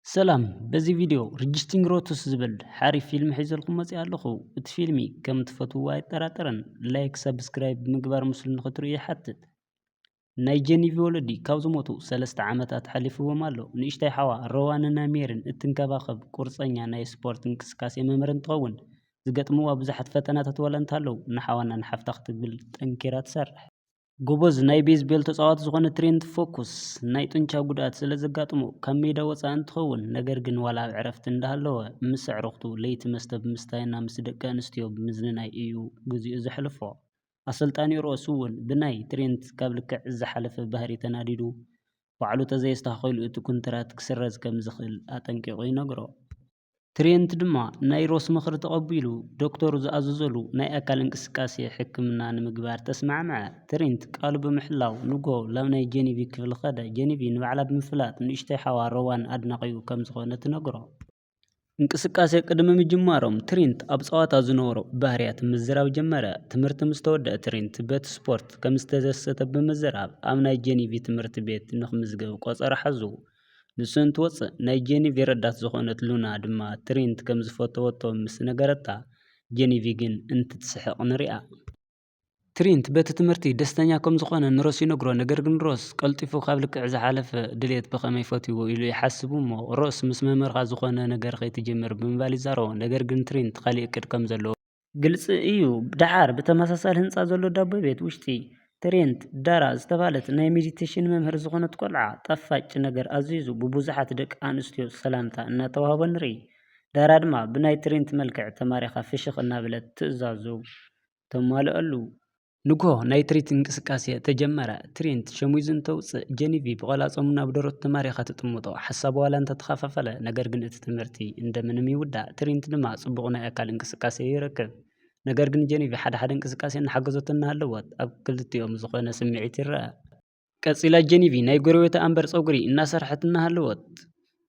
ሰላም፣ በዚ ቪድዮ ሪጅስቲንግ ሮቱስ ዝብል ሓሪፍ ፊልም ሒዘልኩም መፂኣ ኣለኹ። እቲ ፊልሚ ከም ትፈትውዎ ኣይጠራጠርን። ላይክ፣ ሰብስክራይብ ብምግባር ምስሉ ንኽትርእዩ ይሓትት። ናይ ጀኒቪ ወለዲ ካብ ዝሞቱ ሰለስተ ዓመታት ሓሊፍዎም ኣሎ። ንእሽተይ ሓዋ ሮዋንና ሜርን እትንከባኸብ ቁርፀኛ ናይ ስፖርት እንቅስቃሴ መምህር እንትኸውን፣ ዝገጥምዋ ብዙሓት ፈተናታት ዋላ እንተሃለዉ፣ ንሓዋና ንሓፍታ ክትብል ጠንኪራ ትሰርሕ። ጎበዝ ናይ ቤዝቤል ተጻዋቲ ዝኾነ ትሬንት ፎክስ ናይ ጡንቻ ጉድኣት ስለ ዘጋጥሞ ካብ ሜዳ ወጻኢ እንትኸውን፣ ነገር ግን ዋላ ኣብ ዕረፍቲ እንዳሃለወ ምስ ኣዕሩኽቱ ለይቲ መስተ ብምስታይና ምስ ደቂ ኣንስትዮ ብምዝንናይ እዩ ግዚኡ ዘሕልፎ። ኣሰልጣኒኡ ሮስ እውን ብናይ ትሬንት ካብ ልክዕ ዝሓለፈ ባህሪ ተናዲዱ፣ ባዕሉ ተዘየስተኻኺሉ እቲ ኩንትራት ክስረዝ ከም ዝኽእል ኣጠንቂቑ ይነግሮ። ትሬንት ድማ ናይ ሮስ ምኽሪ ተቐቢሉ፣ ዶክተሩ ዝኣዘዘሉ ናይ ኣካል እንቅስቃሴ ሕክምና ንምግባር ተስማዕምዐ። ትሬንት ቃሉ ብምሕላው፣ ንጎ ላብ ናይ ጀኒቪ ክፍሊ ኸደ። ጀኒቪ ንባዕላ ብምፍላጥ፣ ንእሽተይ ሓዋ ሮዋን ኣድናቒኡ ከም ዝኾነ ትነግሮ። እንቅስቃሴ ቅድሚ ምጅማሮም፣ ትሬንት ኣብ ጸዋታ ዝነበሮ ባህርያት ምዝራብ ጀመረ። ትምህርቲ ምስ ተወደአ፣ ትሬንት በቲ ስፖርት ከም ዝተደሰተ ብምዝራብ፣ ኣብ ናይ ጀኒቪ ትምህርቲ ቤት ንኽምዝገብ ቆጸራ ሓዙ። ንሱ እንትወጽእ፣ ናይ ጀኒቪ ረዳት ዝኾነት ሉና ድማ ትሬንት ከም ዝፈተወቶ ምስ ነገረታ፣ ጀኒቪ ግን እንትትስሕቕ ንሪኣ። ትሬንት በቲ ትምህርቲ ደስተኛ ከም ዝኾነ ንሮስ ይነግሮ፣ ነገር ግን ሮስ ቀልጢፉ ካብ ልክዕ ዝሓለፈ ድሌት ብኸመይ ፈትይዎ ኢሉ ይሓስብ እሞ፣ ሮስ ምስ መምህርኻ ዝኾነ ነገር ከይትጅምር ብምባል ይዛረቦ፣ ነገር ግን ትሬንት ካሊእ እቅድ ከም ዘለዎ ግልጺ እዩ። ደሓር ብተመሳሳሊ ህንጻ ዘሎ ዳቦ ቤት ውሽጢ፣ ትሬንት ዳራ ዝተባህለት ናይ ሜዲቴሽን መምህር ዝኾነት ቆልዓ ጣፋጭ ነገር ኣዚዙ ብብዙሓት ደቂ ኣንስትዮ ሰላምታ እናተዋህቦ ንርኢ። ዳራ ድማ ብናይ ትሬንት መልክዕ ተማሪኻ ፍሽኽ እናበለት ትእዛዙ ተማልኣሉ። ንግሆ ናይ ትሬንት እንቅስቃሴ ተጀመረ። ትሬንት ሸሚዙ እንተውፅእ፣ ጀኒቪ ብቆላፀሙ ናብ ደረቱ ተማሪኻ ትጥምጦ። ሓሳቡ ዋላ እንተተኸፋፈለ፣ ነገር ግን እቲ ትምህርቲ እንደምንም ይውዳእ። ትሬንት ድማ ጽቡቕ ናይ ኣካል እንቅስቃሴ ይረክብ። ነገር ግን ጀኒቪ ሓደ ሓደ እንቅስቃሴ እናሓገዘቶ እናሃለወት፣ ኣብ ክልቲኦም ዝኾነ ስምዒት ይረአ። ቀጺላ ጀኒቪ ናይ ጎረቤታ ኣምበር ጸጉሪ እናሰርሐት እናሃለወት፣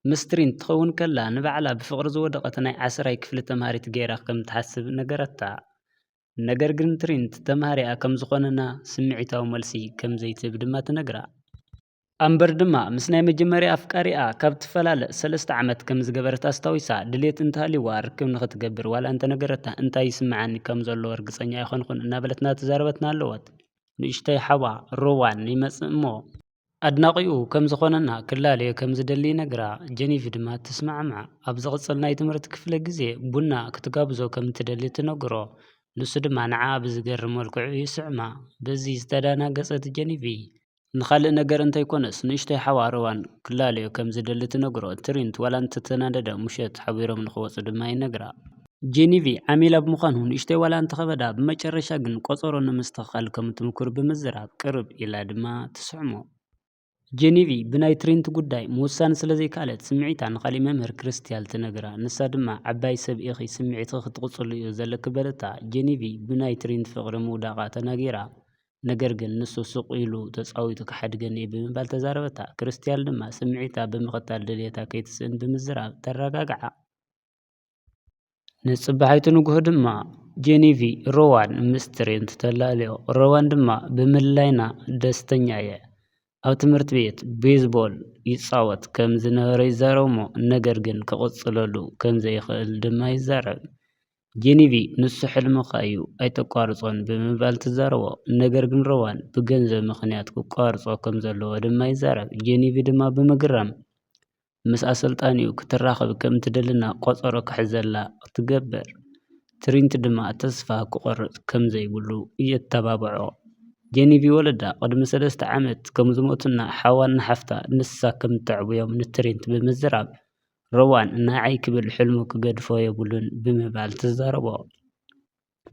ምስ ትሬንት ትኸውን ከላ፣ ንባዕላ ብፍቕሪ ዝወደቐት ናይ ዓስራይ ክፍሊ ተምሃሪት ገይራ ከም ትሓስብ ነገረታ። ነገር ግን ትሬንት ተምሃሪኣ ከም ዝኾነና ስምዒታዊ መልሲ ከም ዘይትህብ ድማ ትነግራ። ኣምበር ድማ ምስ ናይ መጀመርያ ኣፍቃሪኣ ካብ ትፈላለ ሰለስተ ዓመት ከም ዝገበረት ኣስታዊሳ፣ ድሌት እንተሃልይዋ ርክብ ንኽትገብር ዋላ እንተነገረታ፣ እንታይ ይስምዓኒ ከም ዘሎ ርግጸኛ ኣይኮንኩን እናበለት እናተዛረበት እናሃለወት፣ ንእሽተይ ሓዋ ሮዋን ይመጽእ እሞ፣ ኣድናቒኡ ከም ዝኾነና ክላለዮ ከም ዝደሊ ይነግራ። ጀኒቪ ድማ ትስማዕማዕ። ኣብ ዝቕጽል ናይ ትምህርቲ ክፍለ ግዜ ቡና ክትጋብዞ ከም ትደሊ ትነግሮ። ንሱ ድማ ንዓኣ ብዝገርም መልክዑ ይስዕማ። በዚ ዝተደናገጸት ጀኒቪ፣ ንኻልእ ነገር እንተይኮነስ ንእሽተይ ሓዋ ሮዋን ክላለዮ ከም ዝደሊ ትነግሮ። ትሬንት ዋላ እንተተናደደ፣ ምሸት ሓቢሮም ንኽወጹ ድማ ይነግራ። ጀኒቪ ዓሚላ ብምዃኑ ንእሽተይ ዋላ እንተኸበዳ፣ ብመጨረሻ ግን ቆጸሮ ንምስትኽኻል ከም ትምኩር ብምዝራብ፣ ቅርብ ኢላ ድማ ትስዕሞ። ጀኒቪ ብናይ ትሬንት ጉዳይ ምውሳን ስለ ዘይከኣለት፣ ስምዒታ ንኻልእ መምህር ክርስትያል ትነግራ። ንሳ ድማ፣ "ዓባይ ሰብ ኢኺ፣ ስምዒትኺ ክትቕጽሉ እዩ ዘለኪ" በለታ። ጀኒቪ ብናይ ትሬንት ፍቕሪ ምውዳቓ ተናጊራ፣ ነገር ግን ንሱ ስቕ ኢሉ ተጻዊቱ ክሓድገኒ እዩ ብምባል ተዛረበታ። ክርስትያል ድማ ስምዒታ ብምኽታል ድልየታ ከይትስእን ብምዝራብ ተረጋግዓ። ንጽባሒቱ ንግሆ ድማ ጀኒቪ ሮዋን ምስ ትሬንት ተላልዮ። ሮዋን ድማ፣ "ብምልላይና ደስተኛ እየ። ኣብ ትምህርቲ ቤት ቤዝቦል ይጻወት ከም ዝነበረ ይዛረብ እሞ፣ ነገር ግን ክቕጽለሉ ከም ዘይኽእል ድማ ይዛረብ። ጀኒቪ ንሱ ሕልምኻ እዩ፣ ኣይተቋርጾን" ብምባል ትዛረቦ። ነገር ግን ሮዋን ብገንዘብ ምኽንያት ክቋርጾ ከም ዘለዎ ድማ ይዛረብ። ጀኒቪ ድማ ብምግራም፣ ምስ ኣሰልጣኒኡ ክትራኸብ ከም ትደልና ቆጸሮ ክሕዘላ ትገብር። ትሬንት ድማ ተስፋ ክቖርጽ ከም ዘይብሉ የተባብዖ። ጀኒቪ ወለዳ ቅድሚ ሰለስተ ዓመት ከም ዝሞቱና ሓዋን ሓፍታ ንሳ ከም እተዕብዮም ንትሬንት ብምዝራብ፣ ሮዋን ንዓይ ክብል ሕልሙ ክገድፎ የብሉን ብምባል ትዛረቦ።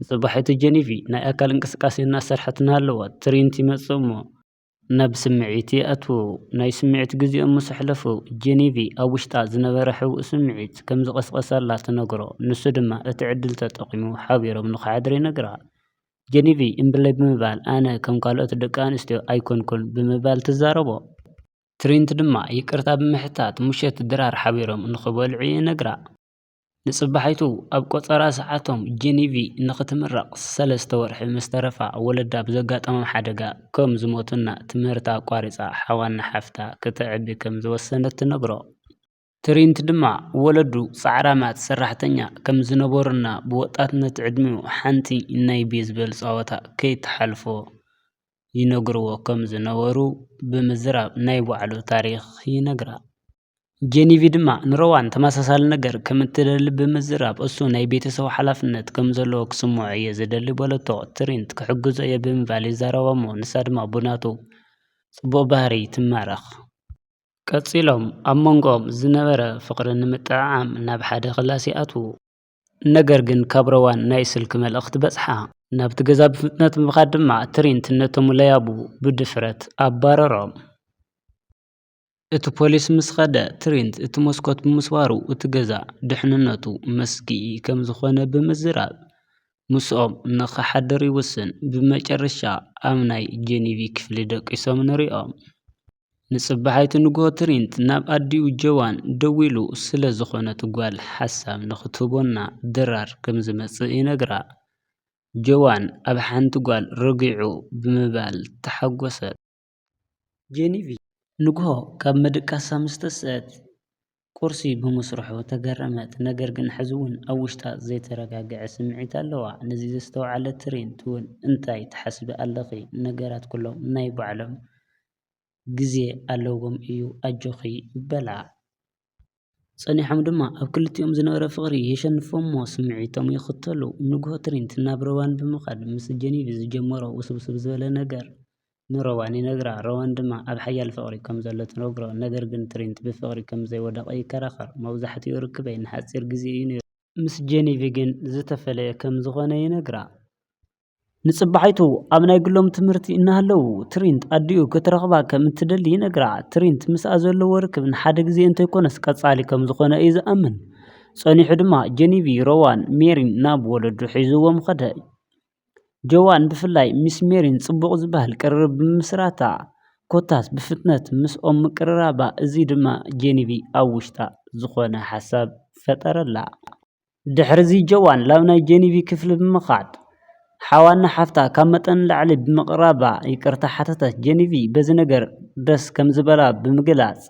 ጽባሒቱ ጀኒቪ ናይ ኣካል እንቅስቃሴ እናሰርሐት እናሃለወት ትሬንት ይመጽእ እሞ፣ ናብ ስምዒት ይኣትዉ። ናይ ስምዒት ግዜኦም ምስ ኣሕለፉ፣ ጀኒቪ ኣብ ውሽጣ ዝነበረ ሕቡእ ስምዒት ከም ዝቐስቐሰላ ትነግሮ። ንሱ ድማ እቲ ዕድል ተጠቒሙ ሓቢሮም ንኽሓድሩ ይነግራ። ጀኒቪ እምብለይ ብምባል፣ "ኣነ ከም ካልኦት ደቂ ኣንስትዮ ኣይኮንኩን" ብምባል ትዛረቦ። ትሬንት ድማ ይቅርታ ብምሕታት፣ ምሸት ድራር ሓቢሮም ንኽበልዑ ይነግራ። ንጽባሒቱ ኣብ ቆጸራ ሰዓቶም ጀኒቪ ንኽትምረቕ ሰለስተ ወርሒ ምስ ተረፋ፣ ወለዳ ብዘጋጠሞም ሓደጋ ከም ዝሞቱና ትምህርታ ኣቋሪጻ ሓዋና ሓፍታ ክተዕቢ ከም ዝወሰነት ትነግሮ። ትሪንት ድማ ወለዱ ጻዕራማት ሰራሕተኛ ከም ዝነበሩና ብወጣትነት ዕድሚኡ ሓንቲ ናይ ቤዝበል ጸወታ ከይትሓልፎ ይነግርዎ ከም ዝነበሩ ብምዝራብ ናይ ባዕሉ ታሪኽ ይነግራ። ጄኒቪ ድማ ንሮዋን ተመሳሳሊ ነገር ከም እትደሊ ብምዝራብ እሱ ናይ ቤተሰቡ ሓላፍነት ከም ዘለዎ ክስምዖ እየ ዝደሊ በለቶ። ትሪንት ክሕግዞ እየ ብምባል ይዛረባ እሞ ንሳ ድማ ብናቱ ጽቡቕ ባህሪ ትማረኽ። ቀጺሎም ኣብ መንጎኦም ዝነበረ ፍቕሪ ንምጥዕዓም ናብ ሓደ ክላስ ይኣትዉ። ነገር ግን ካብ ሮዋን ናይ ስልኪ መልእኽቲ በጽሓ። ናብቲ ገዛ ብፍጥነት ብምኻድ ድማ ትሪንት ነቶም ለያቡ ብድፍረት ኣባረሮም። እቲ ፖሊስ ምስ ኸደ ትሪንት እቲ መስኮት ብምስባሩ እቲ ገዛ ድሕንነቱ መስግኢ ከም ዝኾነ ብምዝራብ ምስኦም ንኽሓድር ይውስን። ብመጨረሻ ኣብ ናይ ጄኒቪ ክፍሊ ደቂሶም ንሪኦም። ንጽባሓይቲ ንግሆ ትሪንት ናብ ኣዲኡ ጆዋን ደዊሉ ስለ ዝኾነት ጓል ሓሳብ ንኽትህቦና ድራር ከም ዝመጽእ ይነግራ። ጆዋን ኣብ ሓንቲ ጓል ረጊዑ ብምባል ተሓጎሰት። ጄኒቪ ንግሆ ካብ ምድቃሳ ምስ ተስአት ቁርሲ ብምስርሑ ተገረመት። ነገር ግን ሕዚ እውን ኣብ ውሽጣ ዘይተረጋግዐ ስምዒት ኣለዋ። ነዚ ዘስተውዓለ ትሪንት እውን እንታይ ትሓስቢ ኣለኺ? ነገራት ኩሎም ናይ ባዕሎም ግዜ ኣለዎም እዩ፣ ኣጆኺ ይበላ። ጸኒሖም ድማ ኣብ ክልቲኦም ዝነበረ ፍቕሪ የሸንፎም እሞ ስምዒቶም ይኽተሉ። ንግሆ ትሪንት ናብ ሮዋን ብምኻድ ምስ ጄኒቪ ዝጀመሮ ውስብስብ ዝበለ ነገር ንሮዋን ይነግራ። ሮዋን ድማ ኣብ ሓያል ፍቕሪ ከም ዘሎ ትነግሮ። ነገር ግን ትሪንት ብፍቕሪ ከም ዘይወደቐ ይከራኸር። መብዛሕትኡ ርክበይ ንሓጺር ግዜ እዩ ነይሩ። ምስ ጄኒቪ ግን ዝተፈለየ ከም ዝኾነ ይነግራ። ንጽባሒቱ ኣብ ናይ ግሎም ትምህርቲ እናሃለዉ ትሪንት ኣዲኡ ክትረኽባ ከም እትደሊ ይነግራ። ትሪንት ምስኣ ዘለዎ ርክብ ንሓደ ግዜ እንተይኮነስ ቀጻሊ ከም ዝኾነ እዩ ዝኣምን። ጸኒሑ ድማ ጄኒቪ፣ ሮዋን፣ ሜሪን ናብ ወለዱ ሒዝዎም ኸደ። ጆዋን ብፍላይ ምስ ሜሪን ጽቡቕ ዝበሃል ቅርርብ ብምስራታ፣ ኮታስ ብፍጥነት ምስኦም ምቅርራባ፣ እዚ ድማ ጄኒቪ ኣብ ውሽጣ ዝኾነ ሓሳብ ፈጠረላ። ድሕሪዚ ጆዋን ላብ ናይ ጄኒቪ ክፍሊ ብምኻድ፣ ሓዋና ሓፍታ ካብ መጠን ንላዕሊ ብምቕራባ ይቅርታ ሓተተት። ጄኒቪ በዚ ነገር ደስ ከም ዝበላ ብምግላጽ፣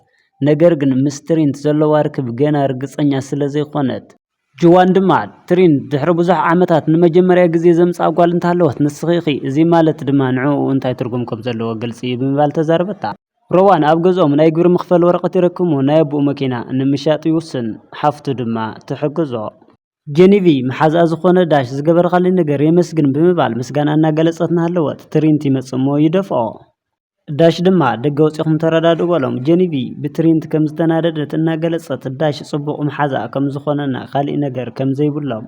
ነገር ግን ምስ ትሪንት ዘለዋ ርክብ ገና ርግጸኛ ስለ ዘይኮነት፣ ጆዋን ድማ ትሪንት ድሕሪ ብዙሕ ዓመታት ንመጀመርያ ግዜ ዘምጽኣ ጓል እንተሃለወት ንስኺ ኢኺ፣ እዚ ማለት ድማ ንዕኡ እንታይ ትርጉም ከም ዘለዎ ግልጺ እዩ ብምባል ተዛረበታ። ሮዋን ኣብ ገዝኦም ናይ ግብሪ መኽፈሊ ወረቐት ይረክብ እሞ ናይ ኣቦኡ መኪና ንምሻጥ ይውስን፣ ሓፍቱ ድማ ትሕግዞ። ጄኒቪ መሓዝኣ ዝኾነ ዳሽ ዝገበርካለይ ነገር የመስግን ብምባል ምስጋና እናገለጸት እናሃለወት ትሪንት ይመጽእ እሞ ይደፍኦ። ዳሽ ድማ ደገ ወጺኹም ተረዳድኡ በሎም። ጄኒቪ ብትሪንት ከም ዝተናደደት እናገለጸት ዳሽ ጽቡቕ መሓዝኣ ከም ዝኾነና ካሊእ ነገር ከም ዘይብሎም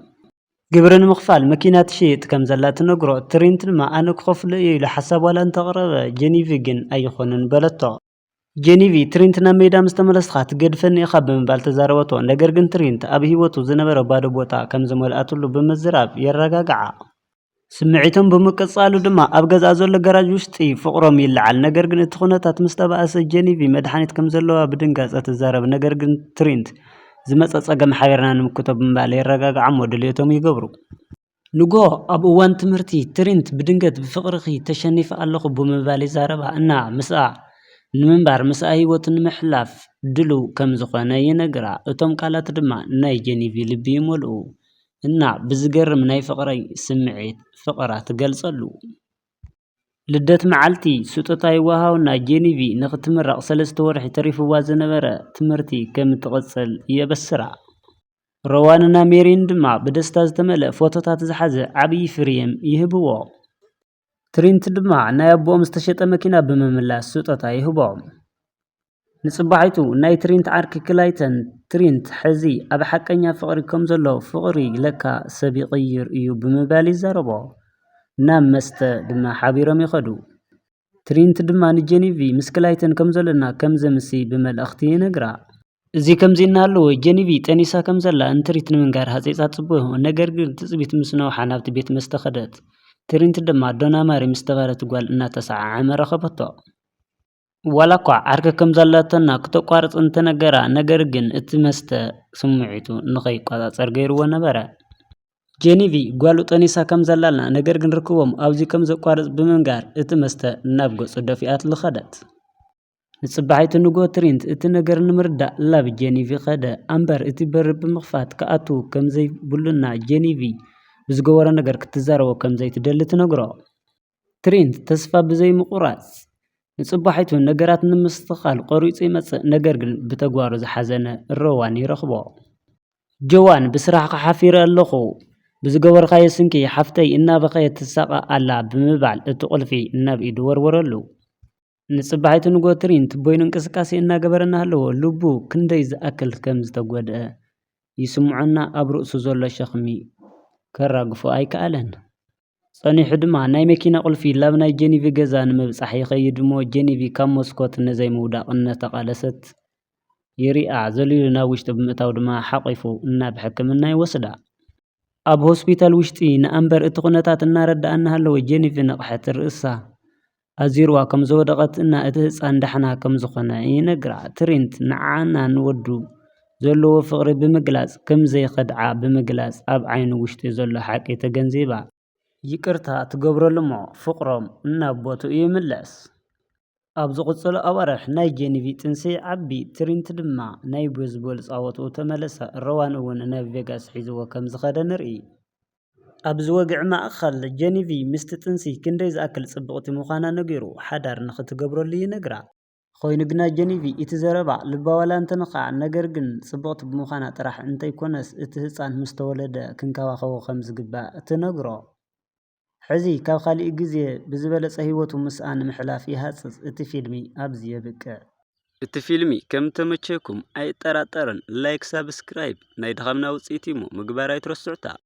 ግብሪ ንምኽፋል መኪና ትሽይጥ ከም ዘላ ትነግሮ። ትሪንት ድማ ኣነ ክኸፍሎ እየ ኢሉ ሓሳብ ዋላ እንተቕረበ ጄኒቪ ግን ኣይኾንን በለቶ። ጄኒቪ ትሪንት ናብ ሜዳ ምስ ተመለስኻ ትገድፈኒ ኢኻ ብምባል ተዛረበቶ። ነገር ግን ትሪንት ኣብ ህይወቱ ዝነበረ ባዶ ቦታ ከም ዝመልኣትሉ ብምዝራብ የረጋግዓ። ስምዒቶም ብምቅጻሉ ድማ ኣብ ገዝኣ ዘሎ ገራጅ ውሽጢ ፍቕሮም ይለዓል። ነገር ግን እቲ ኩነታት ምስ ተባእሰ ጄኒቪ መድሓኒት ከም ዘለዋ ብድንጋጸ ትዛረብ። ነገር ግን ትሪንት ዝመጸ ጸገም ሓቢርና ንምክቶ ብምባል የረጋግዓ እሞ ድልየቶም ይገብሩ። ንግሆ ኣብ እዋን ትምህርቲ ትሪንት ብድንገት ብፍቕርኺ ተሸኒፈ ኣለኹ ብምባል ይዛረባ እና ምስኣ ንምንባር ምስኣ ህይወቱ ንምሕላፍ ድሉው ከም ዝኾነ ይነግራ። እቶም ቃላት ድማ ናይ ጄኒቪ ልቢ ይመልኡ እና ብዝገርም ናይ ፍቕረይ ስምዒት ፍቕራ ትገልጸሉ። ልደት መዓልቲ ስጦታ ይወሃውና። ጄኒቪ ንኽትምረቕ ሰለስተ ወርሒ ተሪፍዋ ዝነበረ ትምህርቲ ከም ትቕጽል የበስራ። ሮዋንና ሜሪን ድማ ብደስታ ዝተመልአ ፎቶታት ዝሓዘ ዓብዪ ፍሬም ይህብዎ። ትሪንት ድማ ናይ ኣቦኦም ዝተሸጠ መኪና ብምምላስ ስጦታ ይህቦም። ንጽባሒቱ ናይ ትሪንት ዓርኪ ክላይተን ትሪንት ሕዚ ኣብ ሓቀኛ ፍቕሪ ከም ዘሎ ፍቕሪ ለካ ሰብ ይቕይር እዩ ብምባል ይዛረቦ። ናብ መስተ ድማ ሓቢሮም ይኸዱ። ትሪንት ድማ ንጄኒቪ ምስ ክላይተን ከም ዘሎና ከም ዘምሲ ብመልእኽቲ ይነግራ። እዚ ከምዚ እናሃለወ ጄኒቪ ጠኒሳ ከም ዘላ ንትሪንት ንምንጋር ሃጺጻ ጽቡቕ ይኹን፣ ነገር ግን ትጽቢት ምስ ነውሓ ናብቲ ቤት መስተ ከደት። ትሪንት ድማ ዶና ማሪ ምስ ተባህለት ጓል እናተሰዓዓመ ረኸበቶ። ዋላ እኳ ዓርኪ ከም ዘላተና ክተቋርጽ እንተነገራ፣ ነገር ግን እቲ መስተ ስምዒቱ ንኸይቋጻጸር ገይርዎ ነበረ። ጄኒቪ ጓሉ ጠኒሳ ከም ዘላና፣ ነገር ግን ርክቦም ኣብዚ ከም ዘቋርጽ ብምንጋር እቲ መስተ ናብ ገጹ ደፊኣትሉ ኸደት። ንጽባሒቱ ንግሆ ትሪንት እቲ ነገር ንምርዳእ ላብ ጄኒቪ ከደ። ኣምበር እቲ በር ብምኽፋት ክኣቱ ከም ዘይብሉና ጄኒቪ ብዝገበሮ ነገር ክትዛረቦ ከም ዘይትደሊ ትነግሮ። ትሪንት ተስፋ ብዘይምቑራጽ ንጽባሒቱ ነገራት ንምስትኻል ቆሪጹ ይመጽእ፣ ነገር ግን ብተግባሩ ዝሓዘነ እረዋን ይረኽቦ። ጆዋን ብስራሕኻ ሓፊረ ኣለኹ፣ ብዝገበርካዮ ስንኪ ሓፍተይ እናበኸየት ትሳቐ ኣላ ብምባል እቲ ቁልፊ ናብ ኢዱ ወርወረሉ። ንጽባሒቱ ንግሆ ትሪንት በይኑ እንቅስቃሴ እናገበረ እናሃለወ ልቡ ክንደይ ዝኣክል ከም ዝተጎድአ ይስምዖና ኣብ ርእሱ ዘሎ ሸኽሚ ከራግፎ ኣይከኣለን። ጸኒሑ ድማ ናይ መኪና ቁልፊ ላብ ናይ ጀኒቪ ገዛ ንምብጻሕ ይኸይድ እሞ ጀኒቪ ካብ መስኮት ነዘይ ምውዳቕ እናተቓለሰት ይሪኣ። ዘሊሉ ናብ ውሽጢ ብምእታው ድማ ሓቒፉ እናብ ሕክምና ይወስዳ። ኣብ ሆስፒታል ውሽጢ ንኣምበር እቲ ኩነታት እናረድኣ እናሃለወ ጀኒቪ ነቕሐት። ርእሳ ኣዚርዋ ከም ዝወደቐት እና እቲ ህጻን ዳሕና ከም ዝኾነ ይነግራ። ትሪንት ንዓና ንወዱ ዘለዎ ፍቕሪ ብምግላጽ ከም ዘይኸድዓ ብምግላጽ ኣብ ዓይኑ ውሽጢ ዘሎ ሓቂ ተገንዚባ። ይቅርታ ትገብረሉ እሞ ፍቕሮም እናብ ቦትኡ ይምለስ። ኣብ ዝቕጽሉ ኣዋርሕ ናይ ጀኒቪ ጥንሲ ይዓቢ፣ ትሪንት ድማ ናይ ቤዝቦል ጻወትኡ ተመለሰ። ረዋን እውን ናብ ቬጋስ ሒዝዎ ከም ዝኸደ ንርኢ። ኣብዚ ወግዒ ማእኸል ጀኒቪ ምስቲ ጥንሲ ክንደይ ዝኣክል ጽብቕቲ ምዃና ነጊሩ ሓዳር ንኽትገብረሉ ይነግራ። ኮይኑ ግና ጀኒቪ እቲ ዘረባ ልባ ዋላ እንተነኽኣ ነገር ግን ጽብቕቲ ብምዃና ጥራሕ እንተይኮነስ እቲ ህጻን ምስ ተወለደ ክንከባኸቦ ከም ዝግባእ ትነግሮ። ሕዚ ካብ ካሊእ ግዜ ብዝበለጸ ህይወቱ ምስኣ ንምሕላፍ ይሃጽጽ። እቲ ፊልሚ ኣብዚ የብቅዕ። እቲ ፊልሚ ከም ተመቸኩም ኣይጠራጠርን። ላይክ፣ ሳብስክራይብ ናይ ድኻምና ውጽኢት እዩ እሞ ምግባር ኣይትረስዑታ።